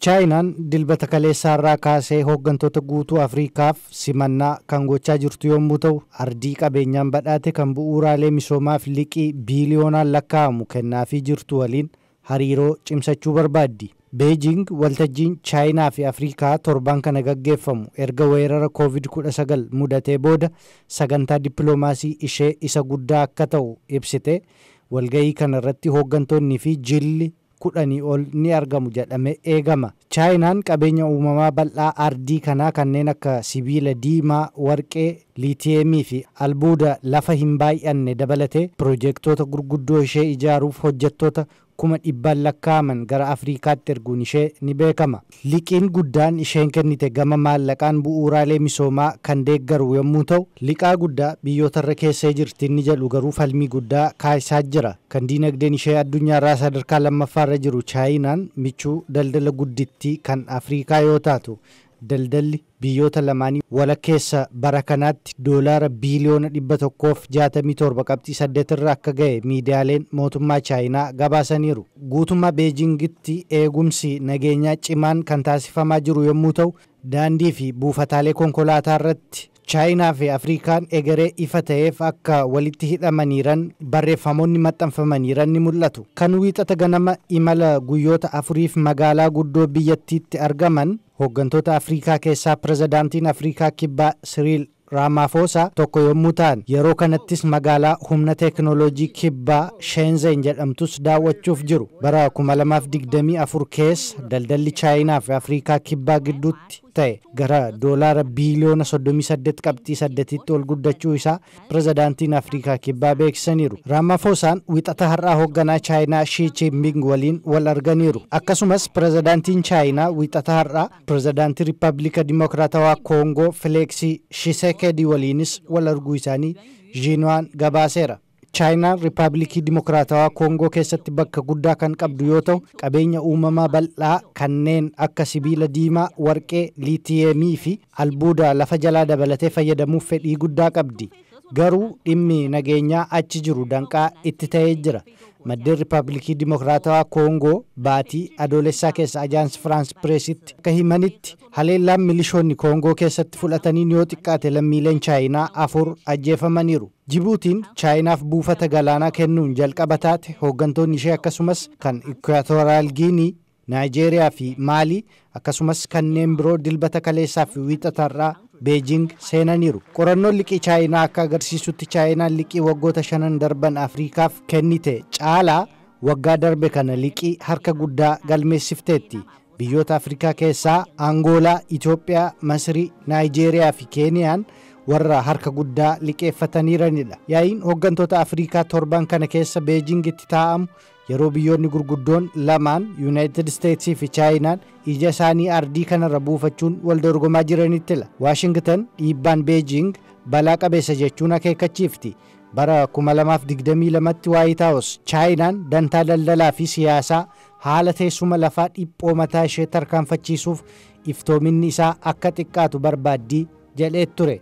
Chaayinaan Dilbata kaleessaarraa kaasee hooggantoota guutuu Afriikaaf simannaa kan gochaa jirtu yommuu ta'u, ardii qabeenyaan badhaate kan bu'uuraalee misoomaaf liqii biiliyoonaan lakkaa'amu kennaafii jirtu waliin hariiroo cimsachuu barbaaddi. Beejing waltajjiin Chaayinaa fi Afriikaa torban kana gaggeeffamu erga weerara Covid-19 mudatee booda sagantaa dippiloomaasii ishee isa guddaa akka ta'u ibsite. Walga'ii kana irratti hooggantoonnii fi jilli 10 ol ni argamu jedhame eegama. Chaayinaan qabeenya uumamaa bal'aa ardii kanaa kanneen akka sibiila diimaa, warqee, liitiyeemii fi albuuda lafa hin baay'anne dabalatee piroojeektoota gurguddoo ishee ijaaruuf hojjettoota kuma dhibbaan lakkaa'aman gara Afriikaatti erguun ishee ni beekama. Liqiin guddaan isheen kennite gama maallaqaan bu'uuraalee misoomaa kan deeggaru yommuu ta'u, liqaa guddaa biyyootarra keessee jirti inni jedhu garuu falmii guddaa kaasaa jira. Kan diinagdeen ishee addunyaarraa sadarkaa lammaffaarra jiru Chaayinaan michuu daldala guddittii kan Afriikaa yoo taatu, daldalli biyyoota lamaanii walakkeessa bara kanaatti doolaara biiliyoona 167.8 irra akka ga'e miidiyaaleen mootummaa Chaayinaa gabaasaniiru. Guutummaa Beejingitti eegumsi nageenyaa cimaan kan taasifamaa jiru yommuu ta'u, daandii fi buufataalee konkolaataa irratti Chaayinaa fi Afrikaan egeree ifa ta'eef akka walitti hidhamaniiran barreeffamoonni maxxanfamaniiran ni mul'atu. Kan Wiixata ganama imala guyyoota 4f magaalaa guddoo biyyattiitti argaman hooggantoota Afrikaa keessaa pirezidaantiin Afrikaa Kibbaa Siriil Raamaafosaa tokko yommuu ta'an, yeroo kanattis magaalaa humna teekinooloojii kibbaa Sheenzen jedhamtus daawwachuuf jiru. Bara 2024 keessa daldalli Chaayinaa fi Afrikaa Kibbaa gidduutti ta'e gara doolaara biiliyoona 38.8tti ol guddachuu isaa pirezidaantiin Afrikaa Kibbaa beeksisaniiru. Raamafoosaan Wixata har'aa hoogganaa Chaayinaa Shii Jinping waliin wal arganiiru. Akkasumas pirezidaantiin Chaayinaa Wixata har'aa pirezidaantii Riippaabilika Dimokiraatawaa Koongoo Fileeksii Shisekedii waliinis wal arguu isaanii Jiinuwaan gabaaseera. Chaayinaan Riippaabilikii Dimokiraatawaa Koongoo keessatti bakka guddaa kan qabdu yoo ta'u, qabeenya uumamaa bal'aa kanneen akka sibiila diimaa, warqee, liitiyeemii fi albuuda lafa jalaa dabalatee fayyadamuuf fedhii guddaa qabdi. Garuu dhimmi nageenyaa achi jiru danqaa itti ta'ee jira. Maddeen Riippaabilikii Dimokiraatawaa Koongoo baatii Adoolessaa keessa Ajaans Firaans Pireesitti akka himanitti, haleellaan milishoonni Koongoo keessatti fudhataniin yoo xiqqaate lammiileen Chaayinaa 4 ajjeefamaniiru. Jibuutiin Chaayinaaf buufata galaanaa kennuun jalqaba taate hooggantoonni ishee akkasumas kan Ikwaatoraal Giinii, Naayijeeriyaa fi Maalii akkasumas kanneen biroo Dilbata kaleessaa fi Wiixatarraa Beejing seenaniiru. Qorannoon liqii Chaayinaa akka agarsiisutti, Chaayinaan liqii waggoota shanan darban Afriikaaf kennite caalaa waggaa darbe kana liqii harka guddaa galmeessifteetti. Biyyoota Afrikaa keessaa Angoolaa, Itoophiyaa, Masrii, Naayijeeriyaa fi Keeniyaan warra harka guddaa liqeeffataniiranidha. Yaa'iin hooggantoota Afrikaa torban kana keessa Beejingitti taa'amu yeroo biyyoonni gurguddoon lamaan, Yuunaayitid Isteetsii fi Chaayinaan, ija isaanii ardii kanarra buufachuun wal dorgomaa jiranittila. Waashingtan dhiibbaan Beejing balaa qabeessa jechuun akeekkachiifti. Bara 2022tti Waayit Haawus Chaayinaan dantaa daldalaa fi siyaasaa haala teessuma lafaa dhiphoo mataa ishee tarkaanfachiisuuf iftoominni isaa akka xiqqaatu barbaaddii jedhee ture.